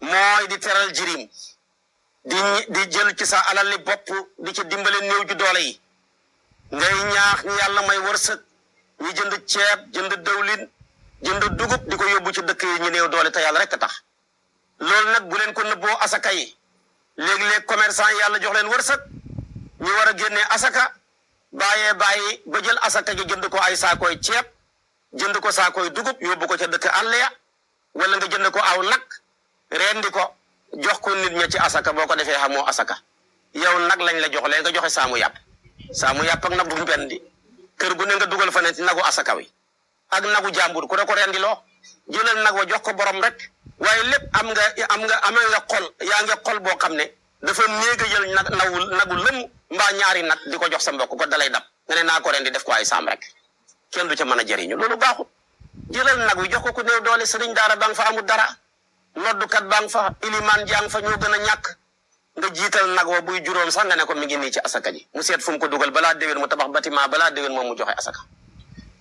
mooy di teral jirim di jël ci sa alal li bopp di ci dimbale néew ju doole yi ngay ñaax ñi yàlla may wërsëg ñi jënd ceeb jënd dawlin jënd dugub di ko yóbbu ci dëkk yi ñu néew doole te yàlla rek a tax loolu nag bu leen ko nëbboo asaka yi léegi-léeg commerçant yàlla jox leen wërsëg ñu war a génnee asaka bàyyi ba jël asaka gi jënd ko ay saakoy ceeb jënd ko saakoy dugub yóbbu ko ca dëkk àll ya wala nga jënd ko aw nag rendi ko jox ko nit ña ci asaka boo ko defee xamoo asaka yow nag lañ la jox leen nga joxe saamu yàpp ak nag bu benn di kër gu ne nga dugal fa ne nagu asaka wi ak nagu jàmbur ku ne ko rendi loo jëlal nag wa jox ko borom rek waaye lépp amee nga xol yaa ngi xol boo xam ne dafa néeg a jël nagu lëm mbaa ñaari nag di ko jox sa mbokk ko dalay dab nga ne naa ko rendi def ko ay saam rek kenn du ca mën a jëriñu loolu baaxut jëlal nag wi jox ko ku néew doole sëriñ daara baa nga fa amul dara noddukat baa nga fa ilimaan jàng fa ñoo gën a ñàkk nga jiital nag wa buy juróom sax nga ne ko mi ngi nii ci asaka ji mu seet fu mu ko dugal balaa déwén mu tabax bâtiment balaa déwén moom mu joxe asaka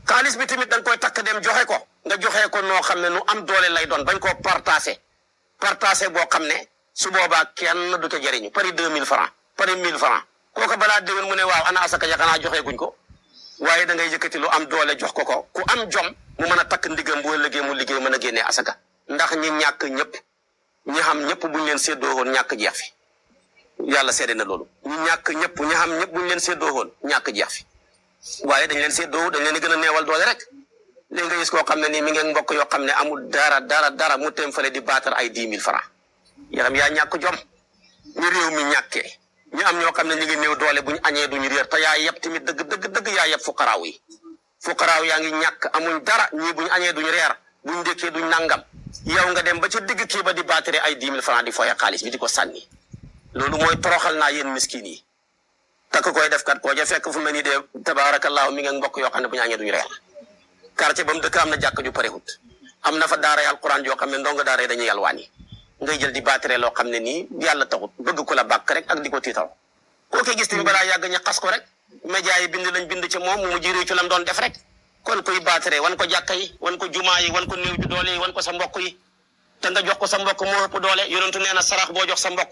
xaalis bi tamit da nga koy takk dem joxe ko nga joxe ko noo xam ne nu am doole lay doon bañ koo partagé boo xam ne su boobaa kenn du ca jëriñu pari 2000 francs pari 1000 francs kooku balaa déwén mu ne waaw ana asaka ja xanaa joxe guñ ko waaye da ngay yëkkati lu am doole jox ko ku am jom mu mën a takk ndigam bu ëllëgee mu liggéey mën a génnee asaka ndax ñi ñàkk ñëpp ñi xam ñëpp buñ leen séddoo woon ñàkk jeex fi yàlla seede na loolu ñi ñàkk ñëpp ñi xam ñëpp buñ leen séddoo woon ñàkk jeex fi waaye dañ leen séddoo dañ leen di gën a neewal doole rek léegi nga gis koo xam ne nii mi ngeen mbokk yoo xam ne amul dara mu teem fale di baatar ay 10 000 francs yaram yaa ñàkk jom ñu réew mi ñàkkee ñu am ñoo xam ne ñu ngi néew doole buñ añee duñu réer te yaa yeb tamit dëgg yaa yeb fuqaraaw yaa ngi ñàkk amuñ dara ñii buñ añee duñu reer buñ ndékkee duñ nangam yow nga dem ba ci digg kii ba di baatare ay 10 000 francs di foye xaalis bi di ko sànni loolu mooy toroxal naa yéen miskin yi takk koy def kat koo ja fekk fu mel ni de tabaarakallaahu mi ngeen mbokk yoo xam ne bu ñu añee duñu reer quartier ba mu dëkk am na jàkk ju parewut am na fa daara alquran yoo xam ne ndongo daara yi dañuy yalwaani ngay jël di baatare loo xam ne nii yàlla taxut bëgg ko la bàkk rek ak di ko tiital koo koy gis tamit balaa yàgg ñu xas ko rek média yi bind ci moom mu jiru ci lam doon def rek kon koy baatare wan ko jàkka yi wan ko jumaa yi wan ko néew ju doole yi wan ko sa mbokk yi te nga jox ko sa mbokk moo ëpp doole yonentu nee na sarax boo jox sa mbokk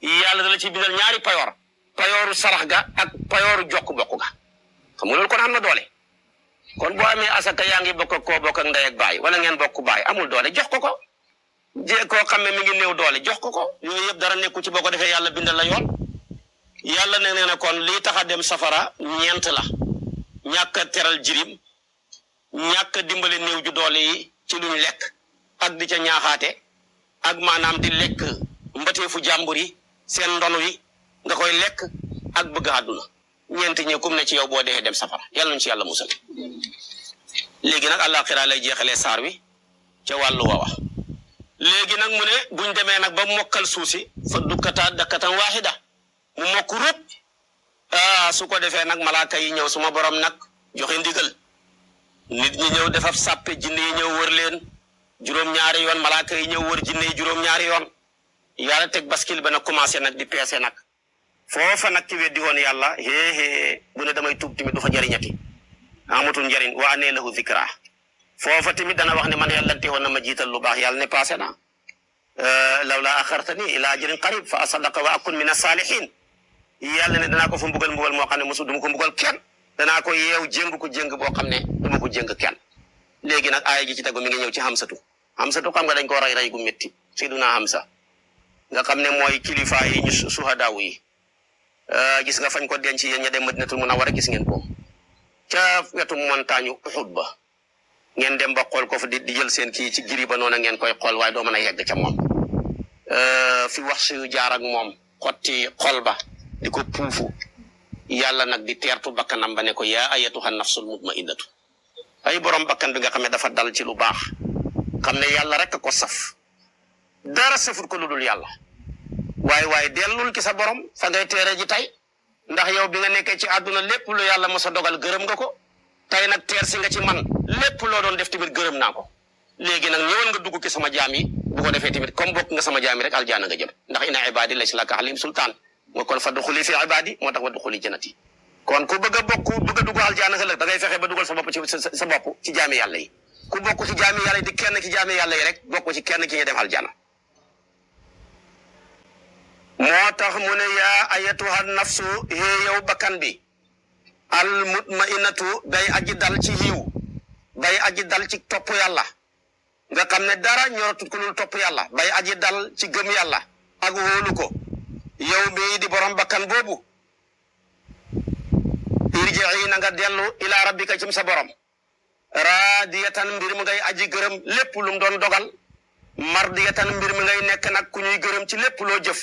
yàlla dala ci bindal ñaari payooru sarax ga ak payooru jokk bokk ga xam nga loolu kon am na doole kon boo amee asaka yaa ngi bokk koo bokk ak ndey ak baay wala ngeen bokk baay amul doole jox ko koo xam ne mi ngi néew doole jox ko yooyu yëpp dara nekku ci boo ko defee yàlla bindal la yoon yàlla ne nee na kon lii tax a dem safara ñeent la ñàkk a teral jirim ñàkk a dimbale néew ju doole yi ci luñ lekk ak di ca ñaaxaate ak maanaam di lekk mbateefu jàmbur yi seen ndonu yi nga koy lekk ak bëgg àdduna ñeent ñi kum ne ci yow boo dee dem safara yàlla nañ ci yàlla musal léegi nag àllaaxira lay jeexalee saar wi ca wàllu wawa léegi nag mu ne buñ demee nag ba mokkal suusi fa dukkataa dakkatan waaxida mu mokk rëpp su ko defee nag malaaka yi ñëw suma borom nag joxe ndigal nit ñi ñëw defaf sàppe jinne yi ñëw wër leen juróom-ñaari yoon malaaka yi ñëw wër jinne yi juróom-ñaari yoon yàlla teg baskil ba nag commencé nag di peese nag foofa nag ci weddi woon yàlla bu ne damay tuub tamit du fa jariñati amatul njariñ wa anee lahu zikra foofa tamit dana wax ne man yàllante woon na ma jiital lu baax yàlla ne passé na lawla axartani ila ajalin qarib fa asadaqa wa akun min as-salihin yàlla ne danaa ko fa mbugal moo xam ne mosu duma ko mbugal kenn danaa ko yeew jéng ko jéng boo xam ne duma ko jéng kenn léegi nag aaya ji ci tegu mi ngi ñëw ci Hamsatu xam nga dañ ko rey gu métti Seydina Hamsa nga xam ne mooy kilifa yi ñu suhadaaw yi gis nga fañ ko denc yéen ña dem Madinatul Munawwara gis ngeen ko ca wetu montagne Uhud ba ngeen dem ba xool ko fa di jël seen kii ci giri ba noonu ngeen koy xool waaye doo mën a yegg ca moom fi wax si jaar ak moom xotti xol ba di ko puufu yàlla nag di teertu bakkanam ba ne ko yaa ayyatuha nafsul mutma'innatu ay borom bakkan bi nga xam ne dafa dal ci lu baax xam ne yàlla rek a ko saf dara safut ko lu dul yàlla waaye dellul ki sa borom fa ngay teere ji tey ndax yow bi nga nekkee ci àdduna lépp lu yàlla mos a dogal gërëm nga ko tey nag teer si nga ci man lépp loo doon def tamit gërëm naa ko léegi nag ñëwal nga dugg ki sama jaam yi bu ko defee tamit comme bokk nga sama jaam yi rek aljaana nga jëm ndax ina ibadi laysa laka alayhim sultaan moo kon fa duxuli fi ibadi moo tax wa duxuli jannati kon ku bëgg a dugg aljaana ëllëg da ngay fexe ba dugal sa bopp ci sa bopp ci jaami yàlla yi ku bokk ci jaami yàlla yi di kenn ci jaami yàlla yi rek bokk ci kenn ki ñu dem aljaana moo tax mu ne yaa ayatuha nafsu hee yow bakkan bi al mutmainatu day aji dal ci yiw bay aji dal ci topp yàlla nga xam ne dara ñoratut ko lul topp yàlla bay aji dal ci gëm yàlla ak wóolu ko yow mii di borom bakkan boobu irji'i na nga dellu ila rabbika cim sa borom raadiyatan mbir mi ngay aji gërëm lépp lu mu doon dogal mardiyatan mbir mi ngay nekk nag ku ñuy gërëm ci lépp loo jëf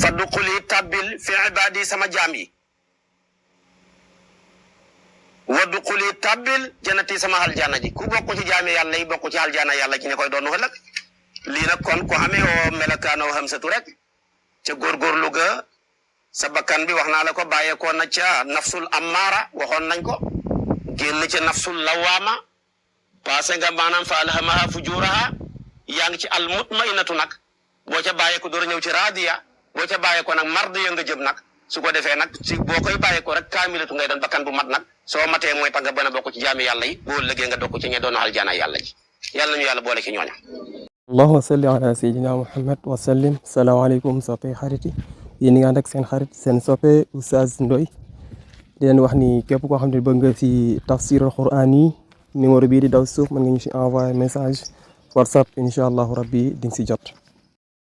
fadduxuli tabbil fi ibadi sama jaam yi wadduxuli tabbil jannati sama aljana ji ku bokk ci jaami yàlla yi bokk ci aljana yàlla ci ne koy doon ëllëg lii nag kon ko amee oo melakaanoo xamsatu rek ca góorgóorlu ga sa bakkan bi wax naa la ko bàyyeekoo na ca nafsul ammaara waxoon nañ ko génn ca nafsul lawaama passé nga maanaam fa alhamaha fujuraha yaa ngi ci al mutmainatu nag boo ca bàyyeeko door a ñëw ci raadiya boo ca bàyyeeko nag mardiya nga jëm nag su ko defee nag ci boo koy bàyyeeko rek kaamilatu ngay doon bakkan bu mat nag soo matee mooy tax nga bën a bokk ci jaami yàlla yi boo lëggee nga dokk ci ñe doon aljana yàlla ji yàlla nañu yàlla boole ci ñooña allahumma salli ala sayyidina muhammad wa sallim salaamaaleykum soppe xarit yi yéen ñi nga ànd ak seen xarit seen soppe Oustaz Ndoye di leen wax ni képp koo xam ne bëgg nga si tafsirul quran yi numéro bii di daw suuf mën nga ñu si envoyé message WhatsApp incha allahu rabbi di nga si jot